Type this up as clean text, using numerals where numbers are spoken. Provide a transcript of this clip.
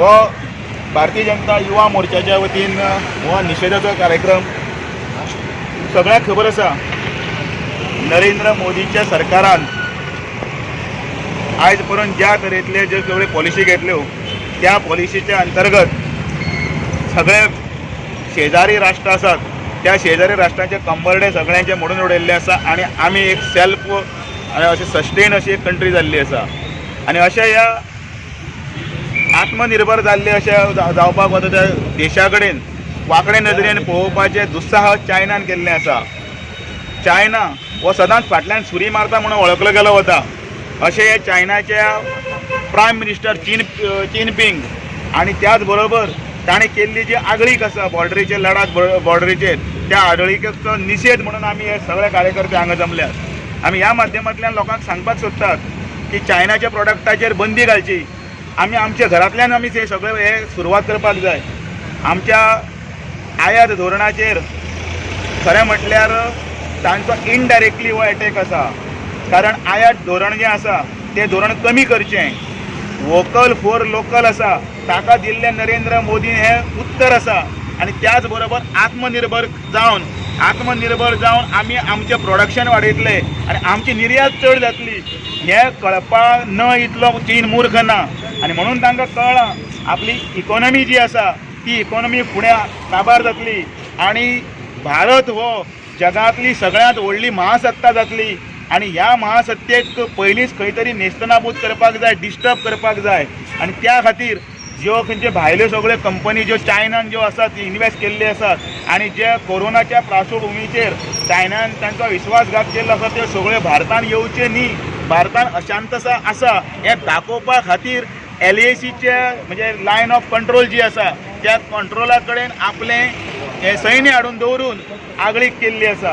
हो भारतीय जनता युवा मोर्चाच्या वतीन हो निशेधाचो कार्यक्रम. सगळ्यांक खबर आसा, नरेंद्र मोदीच्या सरकारान आयज पर्यंत ज्या तरेतले ज्यो सगळे पॉलिसी घेतल्यो, त्या पॉलिसीच्या अंतर्गत सगळे शेजारी राष्ट्र आसात, त्या शेजारी राष्ट्रांचे कंबरडे सगळ्यांचे मोडून उडयल्ले आसा आनी आमी एक सेल्फ अशें सस्टेन अशी एक कंट्री जाल्ली आसा. आनी अशें ह्या आत्मनिर्भर जाल्ले अशें जावपाक वता त्या देशा कडेन वांकडे नदरेन पळोवपाचें दुस्साहस चायनान केल्लें आसा. चायना हो सदांच फाटल्यान सुरी मारता म्हणून वळखलो गेलो वता. अशें हे चायनाच्या प्रायम मिनिस्टर चीन पिंग आनी त्याच बरोबर ताणें केल्ली जी आगळीक आसा बॉर्डरीचेर, लडाख बॉर्डरीचेर, त्या आगळीकेचो निशेध म्हणून आमी हे सगळे कार्यकर्ते हांगा जमल्यात. आमी ह्या माध्यमांतल्यान लोकांक सांगपाक सोदतात की चायनाच्या प्रोडक्टाचेर बंदी घालची. आमी आमच्या घरांतल्यान आमी हे सगळे हे सुरवात करपाक जाय. आमच्या आयात धोरणाचेर खरें म्हटल्यार तांचो इनडायरेक्टली हो एटॅक आसा, कारण आयात धोरण जें आसा तें धोरण कमी करचें. वोकल फॉर लोकल आसा ताका दिल्लें नरेंद्र मोदीन हें उत्तर आसा. आनी त्याच बरोबर आत्मनिर्भर जावन आमी आमचें प्रोडक्शन वाडयतले आनी आमची निर्यात चड जातली हें कळपा न इतलो चीन मूर्ख ना. आनी म्हणून तांकां कळ्ळां, आपली इकॉनॉमी जी आसा ती इकॉनॉमी फुडें काबार जातली आनी भारत हो जगांतली सगळ्यांत व्हडली महासत्ता जातली. आनी ह्या महासत्तेक पयलींच खंय तरी नेस्तनाबूत करपाक जाय, डिस्टर्ब करपाक जाय. आनी त्या खातीर ज्यो खंयचे भायल्यो सगळ्यो कंपनी ज्यो चायनान ज्यो आसात इन्वेस्ट केल्ले आसात आनी जे कोरोनाच्या पार्श्वभुमीचेर चायनान तांचो विश्वासघात केल्लो आसा, त्यो सगळ्यो भारतान येवचे न्ही, भारतान अशांतता आसा हें दाखोवपा खातीर एलएसीचे म्हणजे लायन ऑफ कंट्रोल जी आसा त्या कंट्रोला कडेन आपलें हें सैन्य हाडून दवरून आगळीक केल्ली आसा.